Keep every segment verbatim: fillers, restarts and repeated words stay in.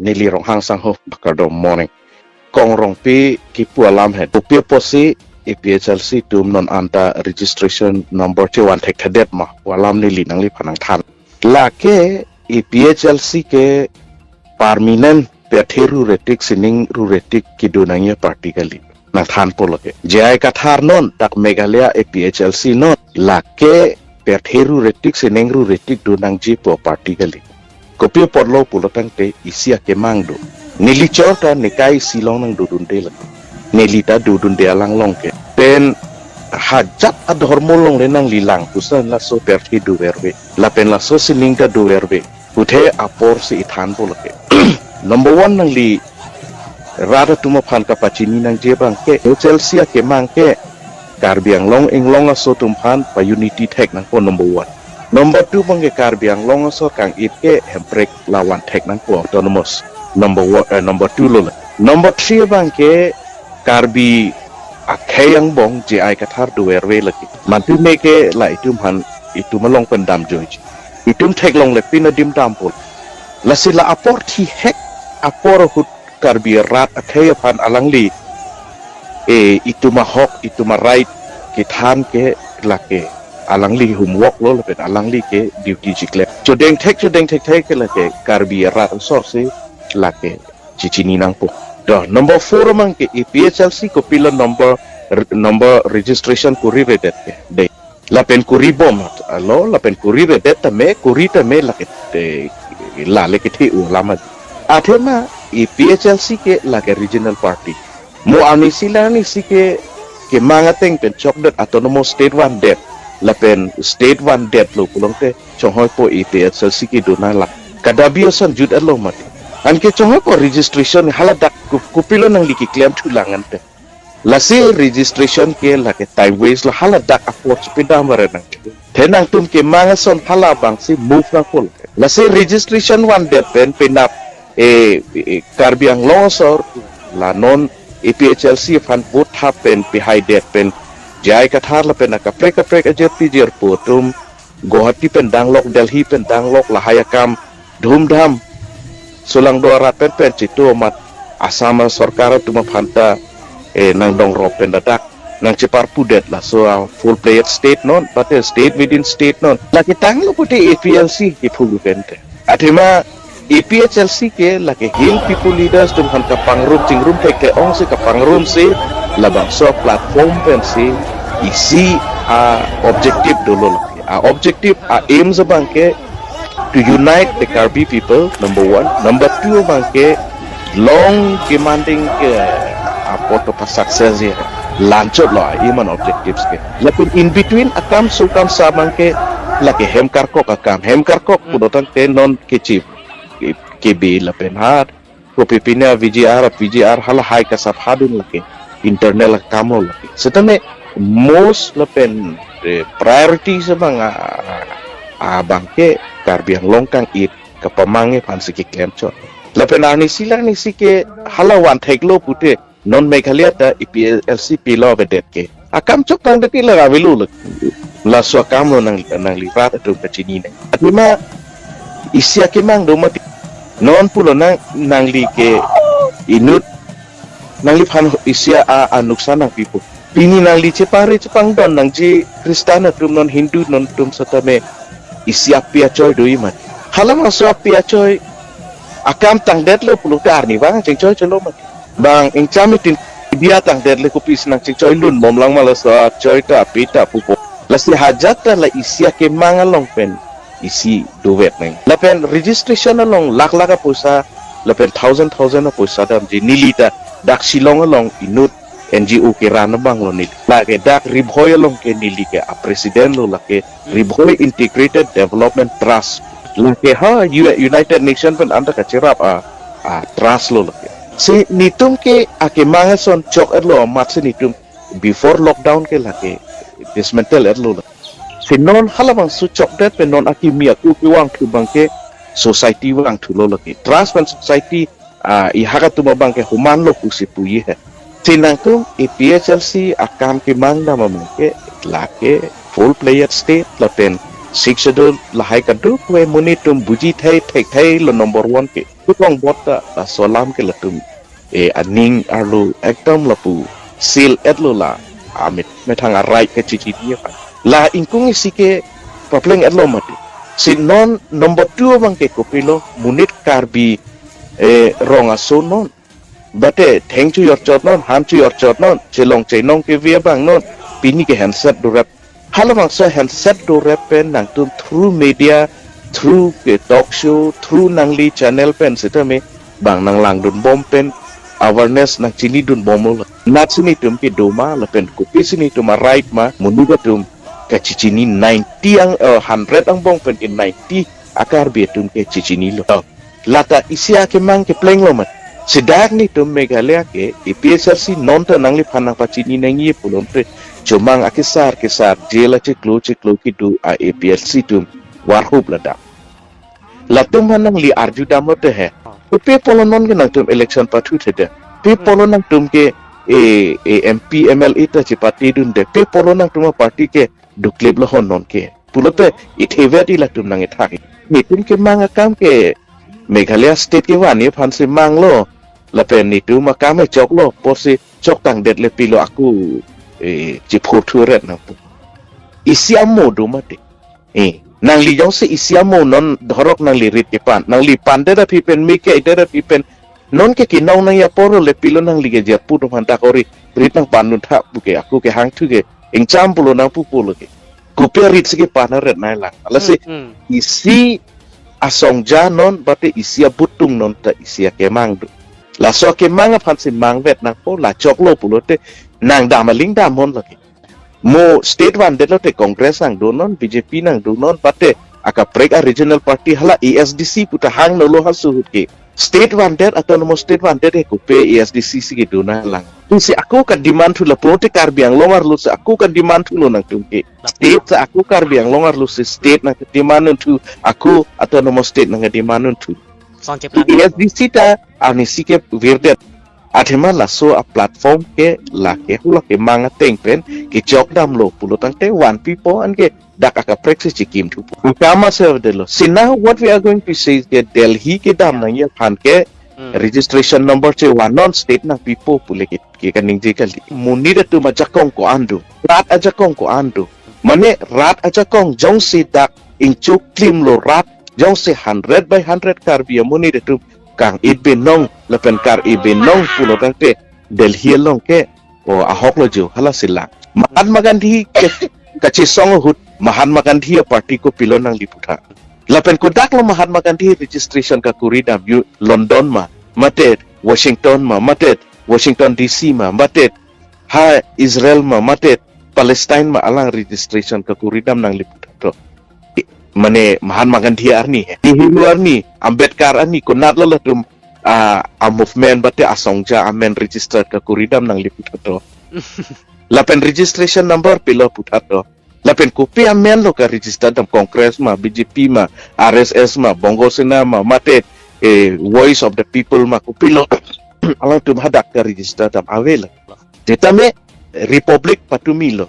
Neli Ronghang Sangho, kardom morning. Kong Rongpi kipu alam he. Kopi apotsi A P H L C atum non anta registration number chevan thekthedet ma pu alam neli nangliphan nangthan. Lake A P H L C ke permanent pirthe ruretik sining ruretik kedo nangji party kali. Nangthanpo lake. J I Kathar non dak Meghalaya A P H L C non lake pirthe ruretik sining ruretik do nangji pu party kali. Kopi apotlo pulo tangte isi akemang do. Neli chor ta nekai isi along nangdodunde lake. Neli ta dodunde alang along ke. Pen hajat adhormo along le nangli lang puson laso pirthe doverve. Lapen laso sining ta doverve. Puthe aporsi ithanpo lake. Number one, nangli rat atum aphan kapachini nangji abangke, A P H L C akemang ke Karbi Anglong inglong aso atum aphan pa-unity thek nangpo, number one. Number two abangke Karbi Anglong asor kang-it ke Hemprek la van thek nangpo, autonomous. Number one, eh, number two lo le. Number three abangke Karbi akhei angbong J I Kathar doverve lake. Mantu ne ke la itum aphan itum along pen damjoiji. Itum theklongle pin adim dampo. Lasi la apor thihek apor ahut Karbi arat akhei aphan alangli, eh, itum ahok, itum a-right kethan ke lake alangli homework lo lapen alangli ke duty chiklem. Chodeng thek, chodeng thekthek ke lake Karbi arat asorsi lake chichini nangpo. To, number four abangke A P H L C kopilo number, number registration kuriredet ke. Dei. Lapen kuribom lo, lapen kuriredet tame, kuri tame lake, eh, la lake the u lama. Athema A P H L C ke lake regional party. Mo arnisi la arnisi ke, kemang ateng pen chokdet, autonomous state vandet. Lapen state vandet lo pulote chonghoi po A P H L C kedo nanglang. Kadabi ason jut alo mati. Anke chonghoi po registration hala dak kup-, kopilo nangli keklem thulang ante. Lasi registration ke lake time waste lo, hala dak apor chepedam bare nang. The nangtum kemang ason hala abangsi move nangpo. Lasi registration vandet pen penap, eh, eh, Karbi Anglong asor la non A P H L C aphan vote thap pen pehaidet pen J I Kathar lapen akaprek kaprek ajirpi jirpo atum Guwahati pen danglok, Delhi pen danglok, lahai akam dhumdham. Sulang do arat pen pen chitu amat Assam sorkar atum aphan ta, eh, nangdongrop pen dadak nangcheparpudet laso a full-fledged state non, but a state within state non. Lake tanglo pute A P H L C kiphulu pente. Athema A P H L C ke lake Hill People Leaders atum aphan kapangrum chingrum thekte ongsi kapangrumsi labangso platform pensi isi a-objective dolo lake. A-objective, a-aims abangke to unite the Karbi people, number one. Number two abangke long demanding ke apot pa success ya. Lanchot lo a-aim an objectives ke. Lapen in between akam sukam sa abangke lake hem karkok akam. Hem karkok pulo tangte non kechi ke, kebe lapen hat. Kopi pine V G R, V G R halahai kasap hadun lake. Internal akam lo lake. Setame most lapen, eh, priority abang a, a, abangke Karbi Anglong kang-it kapamang aphansi keklem chot. Lapen arnisi la arnisi ke hala van theklo pute non Meghalaya ta A P H L C pilo avedet ke. Akam chok tangdet ke la avelo lake. Laso akam lo nang, nangli rat atum kachini nang. Athema isi akemang do mati. Non pulo nang, nangli ke inut nangliphan isi a, anuksan nangpipo. Pini nangli chepangri chepangdon nangji Khristan atum non Hindu non atum setame isi api achoi do-i mati. Halabangso api achoi akam tangdetlo pulote arnivang chingchoi chelo mati. Bang ingcham itin dia tangdet le kopisi nangchingchoi lunbom lang ma laso achoi ta api ta pupo. Lasi hajat ta la isi akemang along pen isi dovet nang. Lapen registration along lakh lakh apoisa, lapen thousand thousand apoisa damji neli ta dak Shillong along inut N G O keran abang lo neli. Lake dak Ri Bhoi along ke neli ke a-president lo, lake Ri Bhoi Integrated Development Trust. Lake ha U-, United Nation pen anta kacherap a, a-trust lo lake. Si netum ke akemang ason chok-etlo amatsi netum before lockdown ke lake dismantle-etlo lake. Si non halabangso chokdet pen non akimi aku kevangthu abangke society vangthulo lake. Trust pen society, ah, ihak atum abangke homanlo pusi puji he. Si nangtum A P H L C akam kemang dam abangke lake full-fledged state lapen Sixth Schedule lahai kadokave monit atum buji thai thek thai lo number one ke. Tukong bot ta laso alam ke latum e aning arlo ekdom lapu sil etlo la amit methang a right kachechini aphan. La ingkung isi ke papleng etlo mati. Si non number two abang ke kopilo, monit Karbi e rong aso non. Bate theng chu yorchot non, han chu yorchot non, chelong chenong ke via bang non, pini ke handset dorep. Halabangso handset dorep pen nangtum through media, through ke talk show, through nangli channel pen sitame bang nanglangdun bom pen awareness nangchinidun bomlo. Nat si netum ke doma lapen kopi si netum a right ma, monit atum kachechini ninety ang, eh, hundred angbong pen ke ninety a Karbi atum ke chechinilo. Lata isi akemang keplenglo mat. Sidak netum Meghalaya ke A P H L C non ta nangliphan nangpachini nangji pulote chomang akesar kesar jail achiklo chiklo kedo a A P H L C atum varhup ladak. Latum aphan nangli arju damlote he. Kopi apotlo non ke nangtum election pathu thede. Kopi apotlo nangtum ke e, e M P M L A ta chepatedunde. Kopi apotlo nangtum a party ke duklip lo hon non ke. Pulote ithevet i latum nangkethak. Netum kemang akam ke Meghalaya state kevan aphan si manglo. Lapen netum akam e choklo, pusi choktangdet le pilo ako, eh, chiphurthuret nangpo. Isi amo do mati. Eh, nangli jongsi isi amo non dhorok nangli rit kepan. Nangli pandet aphi pen, mike det aphi pen. Non ke kinong nangji apor le pilo nangli ke jerpu do manda kori. Rit nangpandun tha pu ke ako ke hangthu ke. Ingcham pulo nangpu pulo ke. Kopi arit si kepan aret nai lang. Lasi Hmm, hmm. isi asongja non bate isi abutung non ta isi akemang do. Laso akemang aphan si mangvet nangpo, la choklo pulote nangdam aling dam hon lagi. Mo state vandet lote Congress nangdo non, B J P nangdo non, bate akaprek a regional party hala A S D C pu ta hang nolo ha suhut ke. State vandet, autonomous state vandet he kopi A S D C si kedo nang lang. Isi ako kademand thu lapulote Karbi Anglong arlo si ako kademand thulo nangtum ke. State si ako Karbi Anglong arlo si state nangdemandun thu, ako autonomous state nangdemandun thu. Son cheplang A S D C ta arnisi kevirdet. Athema laso a platform ke lake hula kemang ateng pen kechok damlo pulo tangte vanpipo anke dak akaprek si chikim thupo. Akam ase avdelo. Si now what we are going to say is ke Delhi kedam nangji aphan ke Hmm. registration number chevan non state nangpipo pule ke, ke kaningje kali. Monit atum ajakong ko-an do. Rat ajakong ko-an do. Mane rat ajakong jongsi dak ingchuklimlo rat jongsi hundred by hundred Karbi amonit atum kang-it binong lapen kar-i binong pulo tangte Delhi along ke o ahok lo jo hala silang. Mahatma Gandhi ke kachesong ahut Mahatma Gandhi a party kopilo nangli putha. Lapen kodak lo Mahatma Gandhi registration kakuri dam yu London ma, mate Washington ma, mate Washington D C ma, mate ha Israel ma, mate Palestine ma alang registration kakuri dam nangli putha to. Mane Mahatma Gandhi arni he. Nehru arni, Ambedkar arni, konat lo latum a, a movement bate asongja amen register kakuri dam nangli putha to. Lapen registration number pilo putha to. Lapen kopi amen lo ka register dam Congress ma, B J P ma, R S S ma, Bongo Sena ma, mate eh, Voice of the People ma kopilo. Alangtum hadak ka register dam ave la. Setame Republic patumi lo.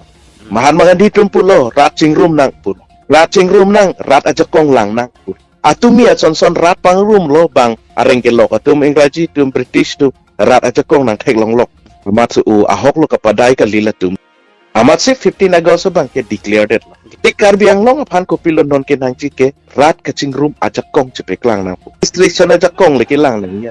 Mahatma Gandhi atum pulo, rat chingrum nang pulo. Rat chingrum nang, rat ajakong lang nang pulo. Atumi ason son rat pangrum lo bang areng kelok atum Ingraji atum British atum rat ajakong nangtheklong lok. Amat su u ahok lo kapadai kali latum. Amat si fifteen August abang ke declare det lo. Tik Karbi Anglong aphan kopilo non ke nangji ke rat kachingrum ajakong chepeklang nangpo. Registration ajakong le kelang nangji.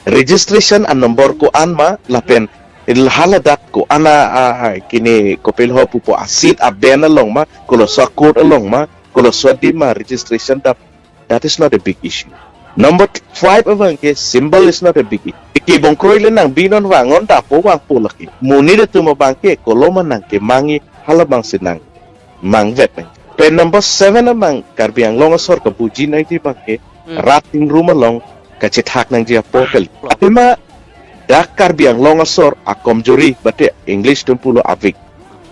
Registration a number ko-an ma lapen il haladak ko-an a, a, a, kini kopilo pupo a seat a bench along ma, koloso a court along ma, koloso a dim ma registration dam. That is not a big issue. Number five abang ke symbol is not a big issue. Kebong kroi le nangbi non vang non dapo vangpo lake. Monit atum abang ke koloma nangkemangji halabang si nangmangvet nang. Pen number seven abang Karbi Anglong asor kabuji nangji abang ke Hmm. rat chingrum along kachethak nangji apor kali. Athema dak Karbi Anglong asor a komjuri bate English atum pulo a weak.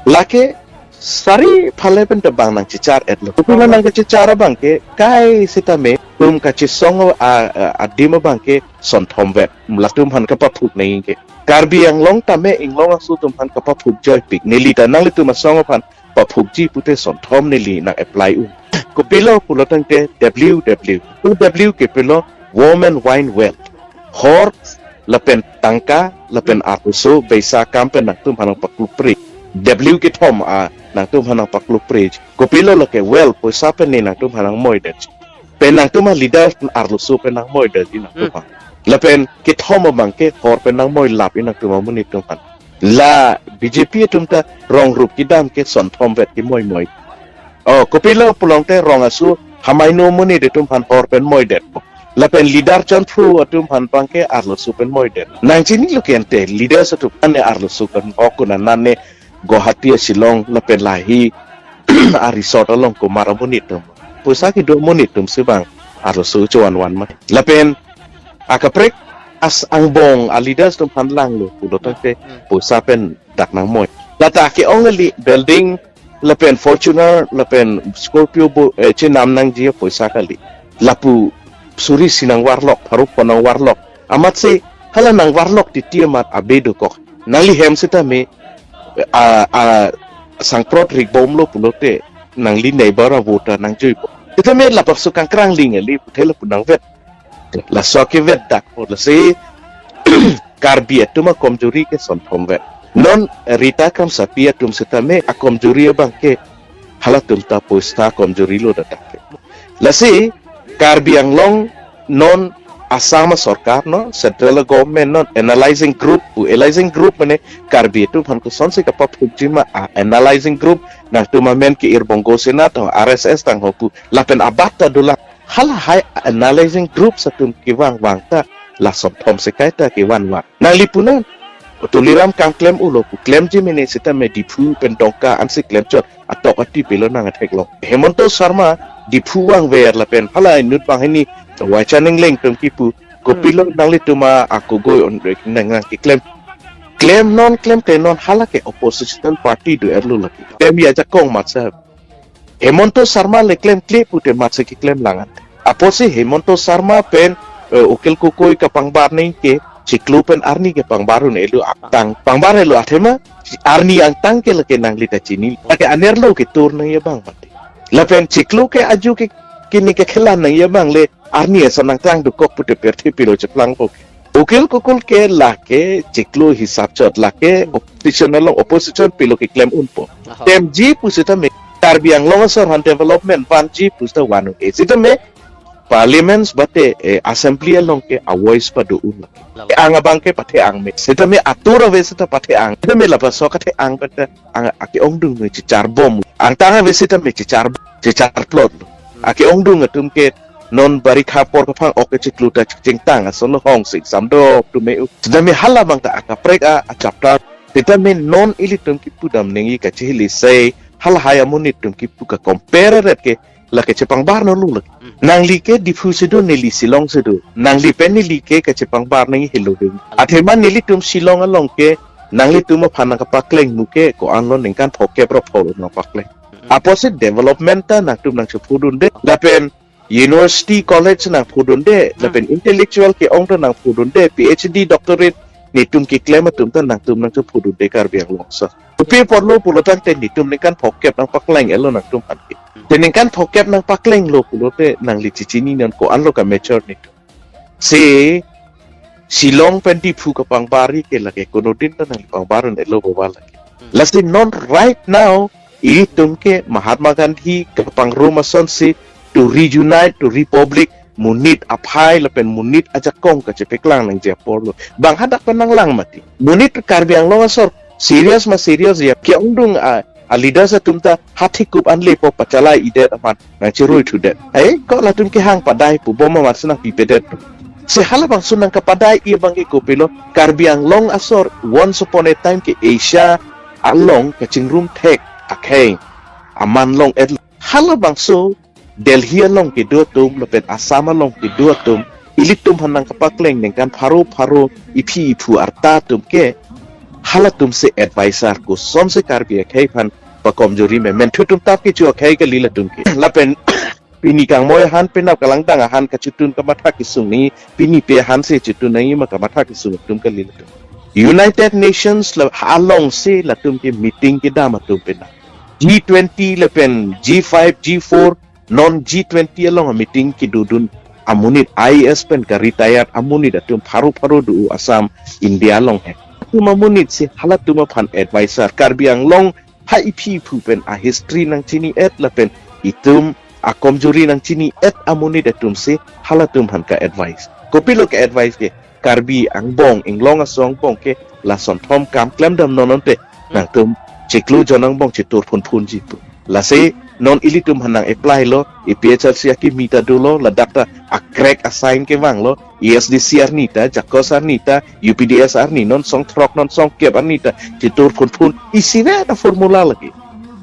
Lake sari phale pen ta bang nangchichar etlo. Kopilo nangkachichar abang ke kai setame atum kachesong a, a, adim abang ke sonthom vet. Latum aphan kapaphuk nangji ke. Karbi Anglong tame inglong aso atum aphan kapaphuk joipik. Neli ta nanglitum asong aphan paphukji pute sonthom neli nang apply un. Kopilo pulo tangte W W. W W ke pilo Women Wine Wealth. Hor lapen tangka lapen arloso beisa akam pen nangtum aphan nangpaklupri. W kethom a nangtum aphan nangpaklupri. Kopilo lake wealth poisa pen ne nangtum aphan nangmoidet. Pen nangtum a leader arloso pen nangmoidet di nangtum aphan. Lapen kethom abang ke hor pen nangmoilap di nangtum amonit atum aphan. La B J P atum ta rong rup kedam ke sonthom vet kemoimoi. Oh, kopilo pulo tangte rong aso hamaino amonit atum aphan hor pen moidet. Lapen leader chonphu atum aphan abang ke arloso pen moidet. Nangchinilo ke ante leaders atum ane arloso pen okun anane Guwahati, Shillong lapen lahi a resort along komat amonit atum. Poisa kedo amonit atum si abang arloso chovan van ma. Lapen akaprek as angbong a leaders atum aphan langlo pulo tangte poisa pen dak nangmoi. Lata ke-ong kali building lapen Fortuner lapen Scorpio bo eh, chenam nangji apoisa kali. Lapu suri si nangvarlok, pharo phongo nangvarlok. Amatsi hala nangvarlok titi amat abe dokok. Nangli hem sitame a a sangprot rik bomlo pulote nangli neighbor avote nangjuipo. Sitame lapuson kangkrang ling kali puthe lapu nangvet. Laso kevet dak po lasi Karbi atum akomjuri ke sonthom vet. Non Rita Kramsapi atum sitame akomjuri abang ke halatum ta poisa akomjuri lo dak ke. Lasi Karbi Anglong non Assam sorkar non central government non analyzing group pu analyzing group mane Karbi atum aphan kosonsi kapaphukji ma a analyzing group nangtum amen ke-ir Bongo Sena tang R S S tang ho pu lapen abat ta dolang. Halahai analyzing groups atum kevang vang ta la sonthom si kaita kevan vang. Nangli punon Tuliram Ronghang klem ulo pu klemji mene sitame Diphu pen Dongka ansi klemchot atok ati pilo nang atheklong. Hemanta Sharma Diphu vangver lapen hala inut banghini Waichan Engleng atum kipu kopilo nanglitum a akogoi on nang nang keklem. Klem non klemkle non hala ke opposition party do-etlo lake. Klem ya jakong mat sahab. Hemanta Sharma le klemkle pute matsi keklem lang ante. Apotsi Hemanta Sharma pen eh, Akhil Gogoi kapangbar nangji ke chiklo pen arni kepangbar un-elo angtang. Pangbar elo athema arni angtang ke lake nangli ta chini. Lake anerlo ketur nangji abang mati. Lapen chiklo ke aju ke kini ke khelan nangji abang le arni ason angtang dokok pute pirthe pilo cheplangpo. Akhil Gogoi ke lake chiklo hisap chot lake opposition along opposition pilo keklem unpo. Aha. Klemji pusitame Karbi Anglong asor aphan development vanji pusita van un-e. Sitame parliaments bate eh, assembly along ke a voice pado un lake. Lalo. Ang abang ke pathe ang me. Sitame atur ave sita pathe ang. Sitame lapuson kathe ang bate ang ake-ongdung me chichar bom. Angtang ave sitame chichar chichar plot lo. Ake-ongdung atum ke non barikha apor kaphang ok kechiklo ta chingtang ason lo hong sing samdo atum me u. Sitame hala abang ta akaprek a a chapter. Sitame non ilitum kipu dam nangji kachihili sei halahai amonit atum kipu ka compare ret ke lake chepangbar nanglo lake. Hmm. Nangli ke Diphu si do neli Shillong si do. Nangli pen neli ke kachepangbar nangji helo ding. Athema nelitum Shillong along ke nanglitum aphan nangkapakleng mu ke ko-anlo ningkan phokep ra phongo nangpakleng. Hmm. Apotsi development ta nangtum nangchephodunde. Lapen university college nangphodunde. Hmm. Lapen intellectual ke-ong ta nangphodunde. P H D doctorate netum keklem atum ta nangtum nangchephodunde Karbi Anglong asor. Kopi apotlo pulo tangte netum ningkan phokep nangpakleng-etlo nangtum aphan ke. Te ningkan phokep nangpaklenglo pulote nangli chichini non ko-anlo ka mature netum. Si Shillong pen Diphu kapangbar ke lake konodin ta nangpangbar un-elo boba lake. Hmm. Lasi non right now ilitum ke Mahatma Gandhi kapangrum asonsi to reunite to republic monit aphai lapen monit ajakong kachepeklang nangji apor lo. Bang hadak pen nanglang mati. Monit Karbi Anglong asor serious ma serious ya ke-ongdung a, a leaders atum ta hathikup anlepo pachalai-idet amat nangcherui thudet. Ai ko latum kehang padai pu bom amat si nangpipedet. Si halabangso nangkapadai-i abang ke kopilo Karbi Anglong asor once upon a time ke Asia along kachingrum thek akhei aman long-et. Halabangso Delhi along kedo atum lapen Assam along kedo atum ilitum aphan nangkapakleng ningkan pharo pharo iphi iphu arta atum ke halatum si advisor kosonsi Karbi akhei aphan pakomjuri me menthu atum tap kecho akhei kali latum ke. Lapen pini kangmoi ahan penap kalangdang ahan kachitun kamatha kesung ni pini pe ahan si chitun nangji ma kamatha kesung atum kali latum. United Nations la alongsi latum ke meeting kedam atum penap. G twenty lapen G five, G four Non G twenty along a meeting kedodun amonit I A S pen ka retired amonit atum pharo pharo do Assam, India along he. Atum amonit si halatum aphan advisor, Karbi Anglong ha iphi iphu pen a history nangchini-et lapen itum a komjuri nangchini-et amonit atum si halatum aphan ka advice. Kopilo ka advice ke, Karbi angbong, inglong aso angbong ke lason thom kam klemdam non non te, nangtum chiklo jon angbong chitur phunphunji pu. Lasi non ilitum aphan nang-apply lo, A P H L C akimi ta dolo, ladak ta a crack a sign kevanglo, A S D C arni ta, JACOS arni ta, U P D S arni, non song throk non song kep arni ta chitur phunphun. Isivet a formula lagi.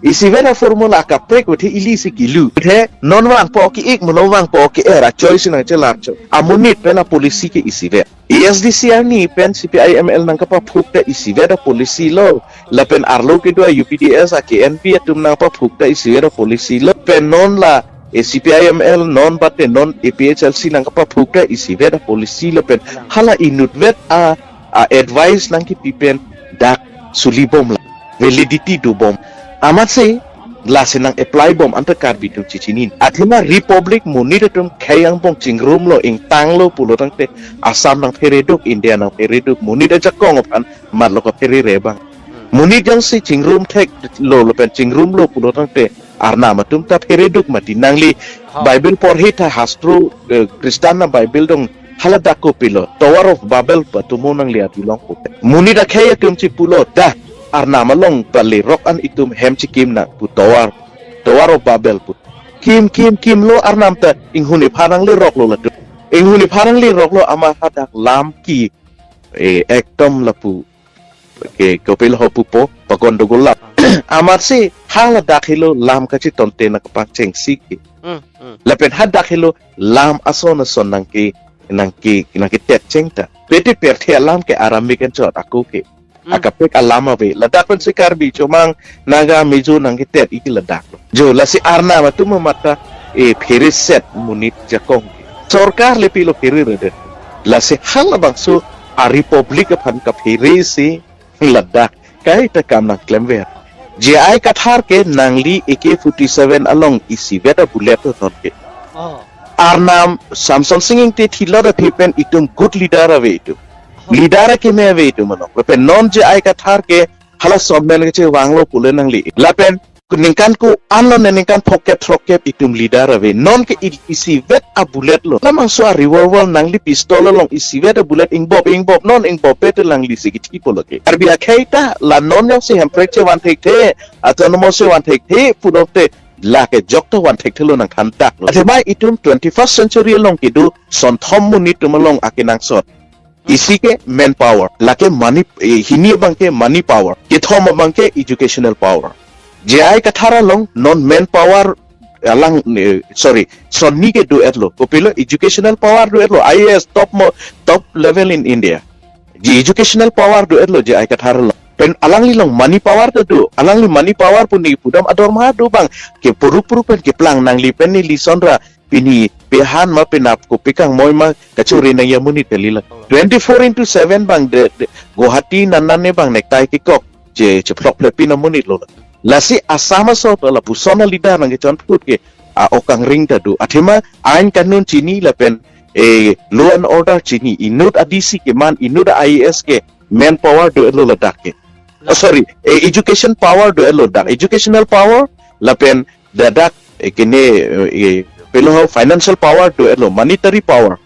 Isivet a formula, kaprek vet he ili si kilu. He non vangpo ki-ik, malom vangpo ki-er, a choice nangchelar cho. Amonit pen a policy ke isivet. A S D C arni pen C P I M L nangkapaphuk ta isivet a policy lo. Lapen arlo kedo a U P D S a K N P atum nangpaphuk ta isivet a policy lo. Pen non la, eh, C P I M L non bate non A P H L C nangkapaphuk ta isivet a policy lo pen hala inutvet a, a advice nangkipi pen dak suli bom la, validity do bom. Amatsi lasi nang-apply bom anta Karbi atum chichini. Athema Republic monit atum khei angbong chingrumlo, ingtanglo pulo tangte Assam nangphereduk, India nangphereduk, monit ajakong aphan matlo kaphere re bang. Monit jongsi chingrum theklo lapen chingrumlo pulo tangte arnam atum ta phereduk mati. Nangli Bible porhi tha, hastro, eh, Christian na Bible dong, haladak kopilo, Tower of Babel pu atomo nangli ati longpo. Monit akhei atum chipulo, dah, arnam along pale rok an itum hem chikim nang pu tower, Tower of Babel pu. Kim, kim, kimlo arnam ta inghun ipha nangleroklo latum. Inghun ipha nangleroklo, amat hadak lam ke, eh, ekdom lapu ke kopilo ho pupo, pagon dogol lam. Amatsi haladak helo lam kachitonte nangkapangchengsi ke. Hmm, hmm. Lapen hadak helo lam ason ason nangke, nangke, nangketet cheng ta. Pete pirthe alam ke Aramaic anchot ako ke. Hmm. Akaprek alam ave. Ladak pensi Karbi Chomang, Naga, Mizo nangketet iki ladak lo. Jo, lasi arnam atum amat ta, eh, phereset monit jakong. Sorkar le pilo phereredet. Lasi halabangso a Republic aphan kapheresi ladak kaita kam nangklemver. J I Kathar ke nangli A K forty-seven along isivet a bullet to non ke. Oh. Arnam Samson Sing Ingti thilot aphi pen itum good leader ave itum. Leader akeme ave itum ano. Lapen non J I Kathar ke hala somben kechevanglo pule nangli. Lapen ningkan ko-an lo ne ningkan phokep throkkep itum leader ave. Non ke i-, isivet a bullet lo. Lamangso a revolver nangli pistol along isivet a bullet ingbop ingbop non ingbop pete nangli si kithi pulo ke. Karbi akhei ta la non jongsi Hemprek chevan thekthe, autonomous chevan thekthe pulote lake jok to van thekthelo nangthandak lo. Athema itum twenty-first century along kedo sonthom monit atum along akenangsot. Isi ke manpower, lake money, eh, hini abang ke money power, kethom abang ke educational power. J I Kathar along non manpower alang, eh, sorry, sonni ke do-etlo. Kopilo educational power do-etlo. I A S top mo, top level in India. Ji educational power do-etlo J I Kathar along. Pen alangli along money power ta do. Alangli money power pu ne pudam ador ma do bang. Ke puruk puruk pen keplang nangli pen ne lison ra pini pehan ma penap ko pekangmoi ma kachori nang yamunit kali la. Twenty-four into seven bang de, de Guwahati nanan ne bang necktie kekok che, chephlok phlepin amonit lo la. Lasi Assam aso ta lapuson a leader nangkechonphut ke a-ok angring ta do. Athema ain kanun chini lapen, eh, law and order chini, inut a D C keman, inut a I A S ke manpower do-etlo ladak ke. Oh, sorry, eh, education power do-etlo dak. Educational power lapen ladak, eh, kene, eh, pilo ho financial power do-etlo, monetary power.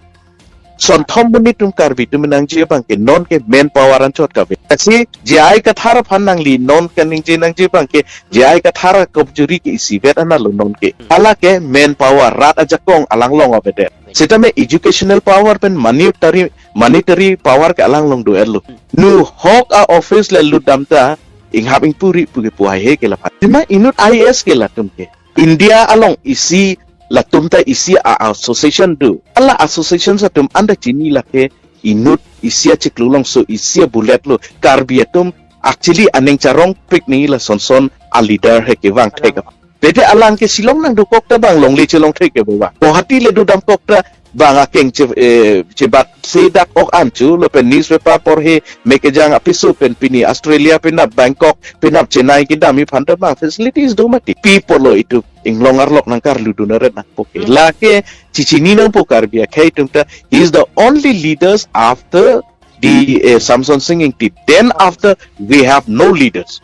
Sonthom monit atum Karbi atum nangji abang ke non ke manpower anchot kave. Lasi J I Kathar aphan nangli non kaningje nangji abang ke J I Kathar a-komjuri ke isivet analo non ke. Hala ke manpower rat ajakong alang along avedet. Sitame educational power pen monetary, monetary power ke alang along do-etlo. Nu hok a-office le lutdam ta inghap ingpuri pu ke pu haihe ke laphan. Sitame inut I A S ke latum ke. India along isi latum ta isi a-association do. Hala association atum anta chini lake inut isi achiklo along so isi a-bullet lo. Karbi atum actually aning charongpik ne lason son a-leader he kevang thek. Tete alang ke Shillong nangdokok ta bang longle chelong thek ke bang. Guwahati le dodamkok ta bang akeng che, eh, chebat sedak ok an chu lapen newspaper porhe me kejang apiso pen pini Australia penap Bangkok penap Chennai kedam aphan ta bang facilities do mati. Pi apotlo itum inglong arlok nangkarludun aret nangpo ke. Lake chichini nangpo Karbi akhei atum ta is the only leaders after the, eh, Samson Sing Ingti. Then after we have no leaders.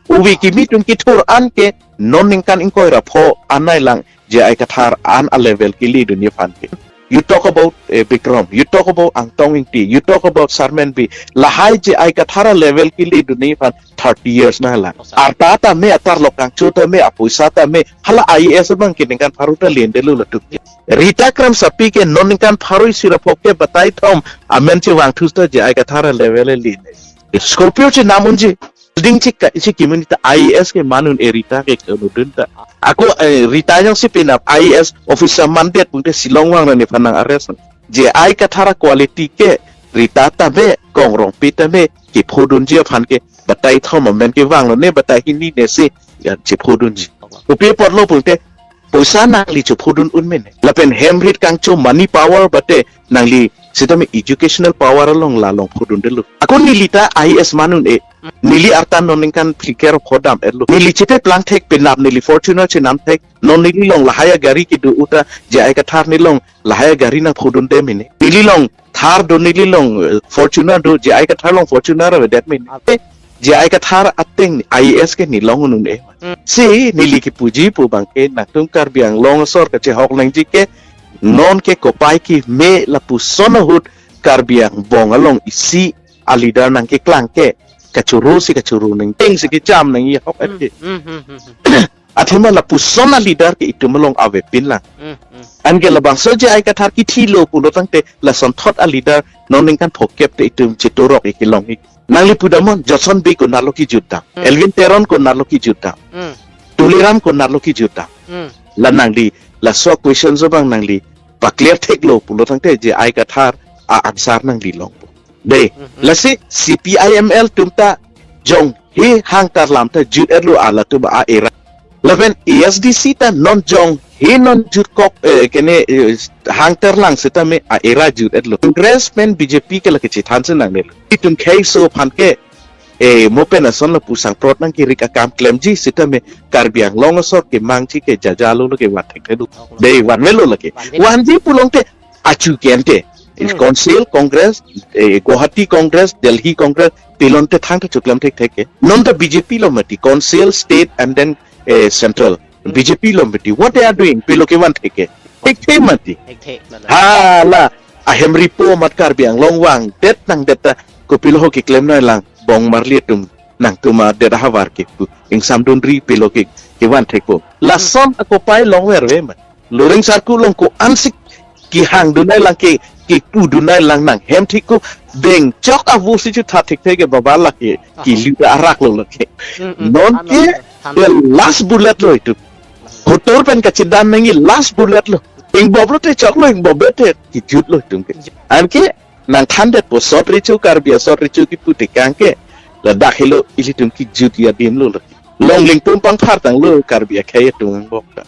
Ove kimi atum kethur an ke non ningkan ingkoi ra pho anai lang J I Kathar an a level keledunji aphan ke. You talk about, eh, Bikram, you talk about Angtong Ingti, you talk about Sarmen Bey. Lahai J I Kathar a level keledunji aphan thirty years nanglang. Arta tame, atarlok kangcho tame, apoisa tame, hala I A S abang ke ningkan pharo ta lendetlo latum ke. Rita Kramsapi ke non ningkan pharo isi ra pho ke batai thom amen chevangthu ta J I Kathar a level le lende. Scorpio chenam unji. Ding chik ka isi kimun ta I A S ke man un-e Rita ke kenudun ta. Ako, eh, Rita jongsi penap I A S officer mandet pute Shillong vang ra nephan nang-arrest. J I Kathar a quality ke Rita tame, Kong Rongpi tame, kephodunji aphan ke batai thom amen kevanglo ne batai hini ne si, ya, chephodunji. Kopi apotlo pute poisa nangli chephodun un mene. Lapen hem rit kangcho money power bate nangli sitame educational power along la long phodundetlo. Ako neli ta I A S man un-e. Neli arta non ningkan phlikep pho dam-etlo. Neli cheplang thek penap neli Fortuner chenam thek. Non neli long lahai a gari kedo uta J I Kathar nelong lahai a gari nangphodunde mene. Neli long Thar do, neli long, eh, Fortuner do, J I Kathar long Fortuner avedet mene. Eh, J I Kathar ateng I A S ke nelong un-e. Si neli kepuji pu abang ke nangtum Karbi Anglong asor kachehok nangji ke non ke kopai keme lapuson ahut Karbi angbong along isi a leader nangkeklang ke kachoro si kachoro nang teng si kecham nang i hok et ke. Athema lapuson a leader ke itum along avepin lang. Anke labangso J I Kathar kithilo pulo tangte lasonthot a leader non ningkan phokep te itum chetorok-ik kelong-ik. Nangli pudamnon Johnson Bey konatlo kejutdam. Elwin Teron konatlo kejutdam. Tuliram konatlo kejutdam. La nangli laso a question abang nangli pa-clear theklo pulo tangte J I Kathar a answer nangli longpo. Dei, lasi C P I M L atum ta jong he hang tarlam ta jut-etlo, alatum a-era. Lapen A S D C ta non jong he non jutkok, eh, kene, eh, hang tarlang sitame a-era jut-etlo. Congress pen B J P ke lake chethan si nangnelo. Itum khei so aphan ke, eh, mo pen ason lapu sangprot nangkerik akam klemji sitame Karbi Anglong asor kemangji ke jajalo lo ke van thekthedu. Dei, vanvelo lake. Vanji pulo tangte achu kente. Is Council Congress, eh, Guwahati Congress, Delhi Congress, pilon te thangta choklem thekthek ke. Non ta B J P lo mati, Council, State, and then, eh, Central. B J P lo mati. What they are doing? Pilo kevan thek ke. Thekthe mati. Thekthe, mati. Hala, ahem ripo amat Karbi Anglong vangdet nangdet ta, kopilo ho keklem nai lang, bong marli atum nangtum adet ahavar ke pu. Ingsamdunri pilo ke, kevan thekpo. Lason akopai longverve ma. Loring Sarku along ko-an si kehangdun nai lang ke, kepudun nai lang nang hem thik ko beng chok avo si chutha thekthek ke baba lake, kelu arak lo lake. Non ke, the last bullet lo itum. Hotor pen kachedam nangji last bullet lo. Ingbop lote choklo, ingbopbe te kejutlo itum ke. Anke nangthandetpo sot recho, Karbi asot recho kipu tekang ke. Ladak helo ilitum kejut adim lo lake. Longlingpum pangphar tanglo Karbi akhei atum angbong ta.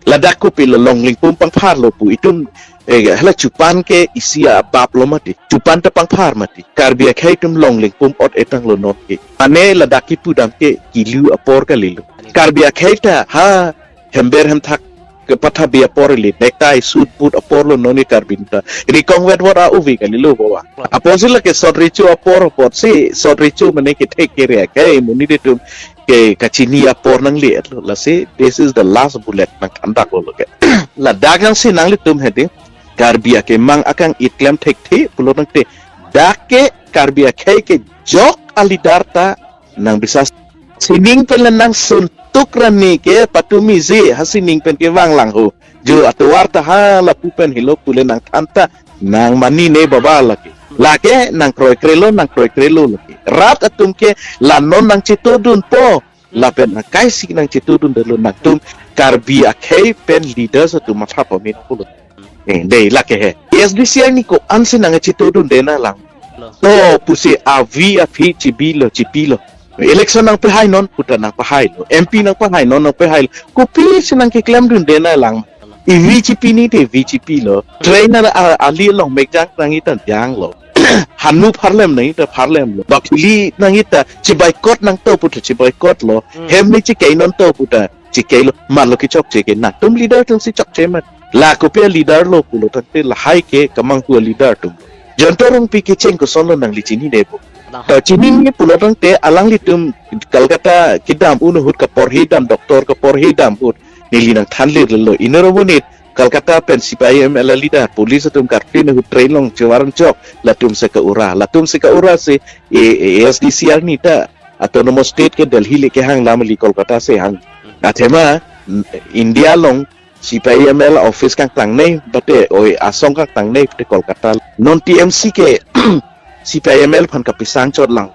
Ladak kopilo longlingpum pangpharlo pu itum, eh, hala chupan ke isi abap lo mati. Chupan ta pangphar mati. Karbi akhei atum longlingpum ot-e tanglo non ke. Ane ladak kepudam ke kelu apor kalilo. Karbi akhei ta ha hember hemthak kepathabi apor ili, necktie, suit, boot apor lo non ke Karbi ta. Rikong vet vot a-ove kalilo bawa. Apotsi lake sot recho apor apotsi, sot recho mane kethek kere ke, monit atum ke kachini apor nangle-etlo. Lasi, this is the last bullet nangthandaklo lake. Ladak jongsi nanglitum hedi, Karbi akemang akang-it klem thekthe pulo tangte, dak ke Karbi akhei kejok a leader ta nang bisa sining pen le nangsun tuk rani ke patumi je ha sining pen kevang lang ho. Jo atovar ta ha lapu pen helo pule nangthan ta nang mani ne baba lake. Lake nangkroikrelo, nangkroikrelo lake. Rat atum ke la non nangchetodunpo. Lapen akai si nangchetodundetlo nangtum Karbi akhei pen leaders atum matha pame pulo. Eh, dei lake he. A S D C arni ko-an si nangchetodunde nang lang. To pusi avi aphi chibilo, chipilo. Election nangpehai non puta nangpehai lo. M P nangpehai non nangpehai lo. Kopisi nangkeklemdunde nanglang. I V G P ni te V G P lo. Train a, a, ali along mekjang nangji ta janglo. Hanu pharlem nangji ta pharlem lo. Baphili nangji ta chiboycott nangto puta chiboycott lo. Hmm. Hem ni chikei nonto puta chikei lo. Marlo kechokche ke nangtum leader atumsi chokche mat. La kopi a leader lo pulo tangte lahai ke kemanghu a leader atum. Jayanta Rongpi kecheng kosonlo nangli chinine bo. Lahai. To chinine pulo tangte alanglitum Kolkata kedam un ahut kaporhedam, doctor kaporhedam ahut neli nangthanlelo. Inut amonit Kolkata pen C P I M L a leader, police atum karpin ahut train along chevar chok, latum si ke-ura, latum si ke-ura si, e, e, A S D C arni ta, autonomous state ke Delhi le kehang, lam le Kolkata si hang. Athema, n-, India along C P I M L office kangtangne, bate, oi, asong kangtangne, bate Kolkata. Non T M C ke, C P I M L aphan kapisang chot lang.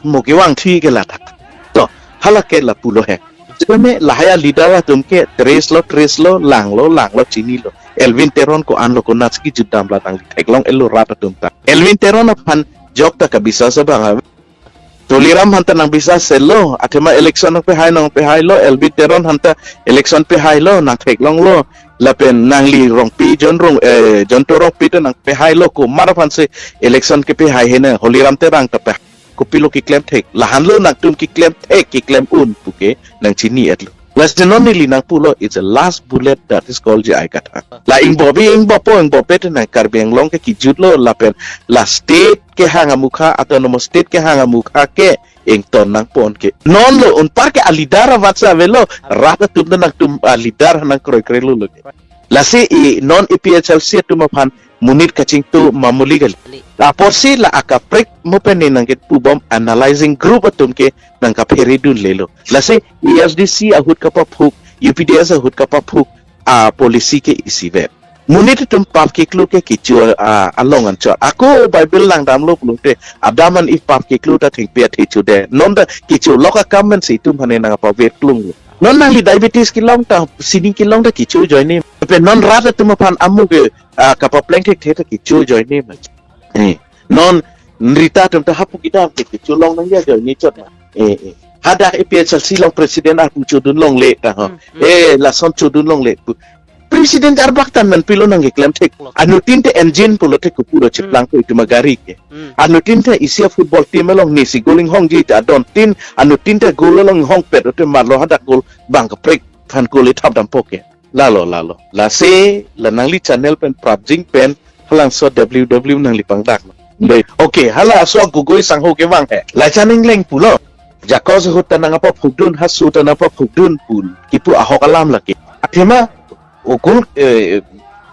Mo kevangthu ke ladak. To, hala ke lapulo he. Seme lahai a leader atum ke trace lo, trace lo, langlo, langlo, chinilo. Elwin Teron ko-anlo, konatsi kejutdam la nangli theklong-etlo rat atum ta. Elwin Teron aphan jok ta kabisas abang ave. Tuliram aphan ta nangbisas-etlo, athema election nangpehai nangpehailo, Elwin Teron aphan ta election pehailo, nangtheklonglo, lapen nangli Rongpi Jayanta Rong, eh, Jayanta Rongpi ta nangpehailo, komat aphansi election kepehai he na, Holiram Terang ta pehai. Kopilo keklem thek, lahenlo nangtum keklem thek, keklem un puke nangchini-etlo. Lasi non neli nangpulo, it's the last bullet that is called J I Kathar. La ingbobi, ingbopo, ingbope te nang Karbi Anglong ke kejutlo, lapen la state kehang amukha, autonomous state kehang amukha ke ington nangpon ke. Nonlo, unpar ke a leader avat si avelo, rat atum ta nangtum a leader nangkroikre lo lo ke. Lasi i non A P H L C atum aphan monit kachingthur mamuli kali. Apotsi la akaprek mo pen ne nangkepubom analyzing group atum ke nangkapheredunlelo. Lasi A S D C ahut kapaphuk, U P D S ahut kapaphuk, a policy ke isivet. Monit atum pap keklu ke kecho, a, along anchot. Ako Bible langdamlo pulote, Adam an Eve pap keklu ta thengpi athe chodet. Non ta kecholok akam pensi itum aphan ne nangpavirklung. Non nangli diabetes kelong ta, sini kelong ta kecho ajoine. Pe non rat atum aphan amu ke, a, kapapleng thekthe ta kecho ajoine ma. Eh, non nrita atum ta hapu kedam ke kecholong nangji ajoine chot ma. Eh, eh. Hadak A P H L C along president arpu chodun longle ta ho. Hmm, hmm. Eh, lason chodun longle pu. President arbak ta men pilo nangkeklem thek. Anuttin te engine pulote kopulo cheplang ko itum agari ke. Hmm. Anuttin te isi a football team along nesi goal inghongji ta adontin, anuttin te goal along inghongpet ute marlo hadak goal bang kaprek aphan goal ithapdampo ke. Lalo, lalo. Lasi, la nangli channel pen, prapjin pen, halangso W W nangli pangdak. Dei, okay, halaso Gogoi sangho kevang he. La chaning leng pulo. Jakos ahut ta nangpaphukdun, hasu ta nangpaphukdun pul. Kipu ahok alam lake. Athema, ukul, eh,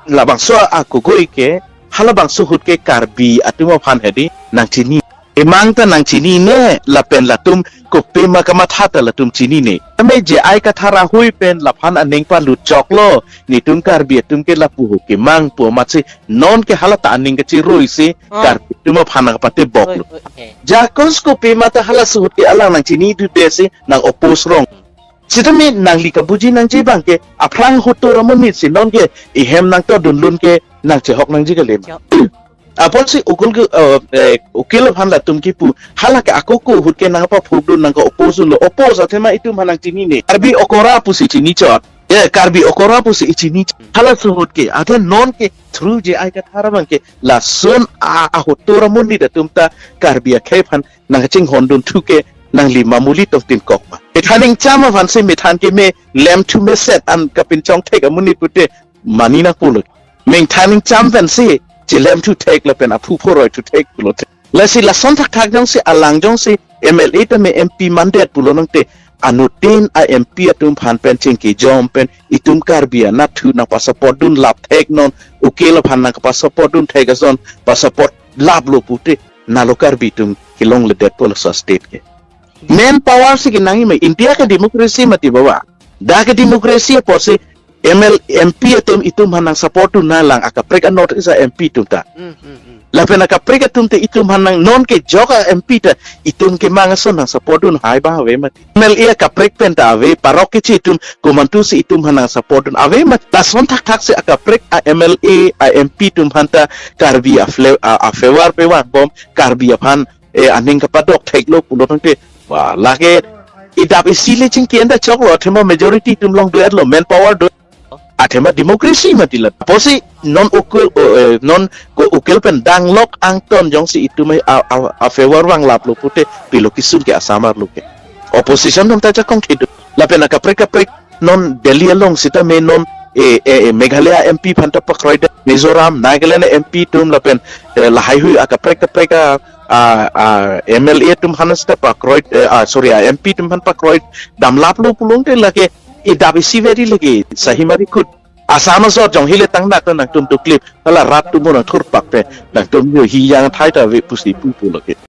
labangso a Gogoi ke, halabangso ahut ke Karbi atum aphan hedi, nangchini. Kemang ta nangchinine, lapen latum kopima kamatha ta latum chinine. Tame J I Kathar ahui pen laphan aning palut choklo, netum Karbi atum ke lapu ho kemang pu amatsi, non ke hala ta aning kachiroi si, Ah. Karbi atum aphan nangpateboklo. Oi, oi, okay. Jakos kopima ta halaso ahut ke alang nangchinidude si, nang-oppose rong. Sitame nangli kabuji nangji abang ke, aphrang hotur amonit si non ke, ihem nangtodunlun ke, nangchehok nangji kali ma. Chok. Apotsi ukul ke, eh, eh, ukil aphan latum kipu, hala ke ako ko ahut ke nangpaphukdun nangka-oppose dunlo, oppose athema itum aphan nangchinine. Karbi okora pusi chini chot. Eh, Karbi okora pusi ichini chot. Halaso ahut ke, athe non ke through J I Kathar abang ke, lason a, ahotur amonit atum ta Karbi akhei aphan nangchinghondunthu ke nangli mamuli tongtin kok ma. Methang ningcham aphansi methang keme lemthu meset an kapinchong thek amonit pute mani nangpulo. Methang ningcham pensi chelemthu thek lapen aphu phoroithu thek pulote. Lasi lason thakthak jongsi alang jongsi M L A tame M P mandet pulo nangte anuttin a M P atum aphan pen chingkijom pen itum Karbi anatthu nangpasupport dun lap thek non ukil aphan nangpasupport dun thek ason pasupport laplo pute nalo Karbi atum kelongledetpo laso state ke. Main power si kenangji ma India ke democracy mati baba. Dak ke democracy apotsi M L, M P atum itum aphan nangsupport dun nanglang akaprek a North East a M P atum ta. Hmm, hmm, hmm. Lapen akaprek atum ta itum aphan nang non ke jok a M P ta itum kemang ason nangsupport dun hai abang ave mati. M L A akaprek pen ta ave parok kechi atum komantusi itum aphan nangsupport dun ave mati. Lason thakthak si akaprek a M L A a M P atum aphan ta Karbi a fle-, a, a favor pe vangbom Karbi aphan eh, aning kapadok theklo pulo tangte Wah, lake idap isi le chingki enda choklo, athema majority atum along do-etlo, manpower do. Athema democracy mati la. Apotsi non ukil, eh, non ko ukil pen danglok angton jongsi itum a, a, a favor vanglaplo pute pilo kesung ke Assam arlo ke. Opposition atum ta jakong kedo. Lapen akaprek kaprek non Delhi along sitame non, eh, eh, eh, Meghalaya M P aphan ta pakroi det, Mizoram, Nagaland M P atum lapen, eh, lahaihui akaprek kaprek a, a, a, M L A atum aphan sita pakroi, eh, ah, sorry, a M P atum aphan pakroi damlaplo pulote lake idap isi veri lake sahimari kut. Assam asor jong hile tangnak ta nangtum tuklip. Hala rat atum nangthur pak te. Nangtum yo hi yang thai ta ave pusi pupu lake.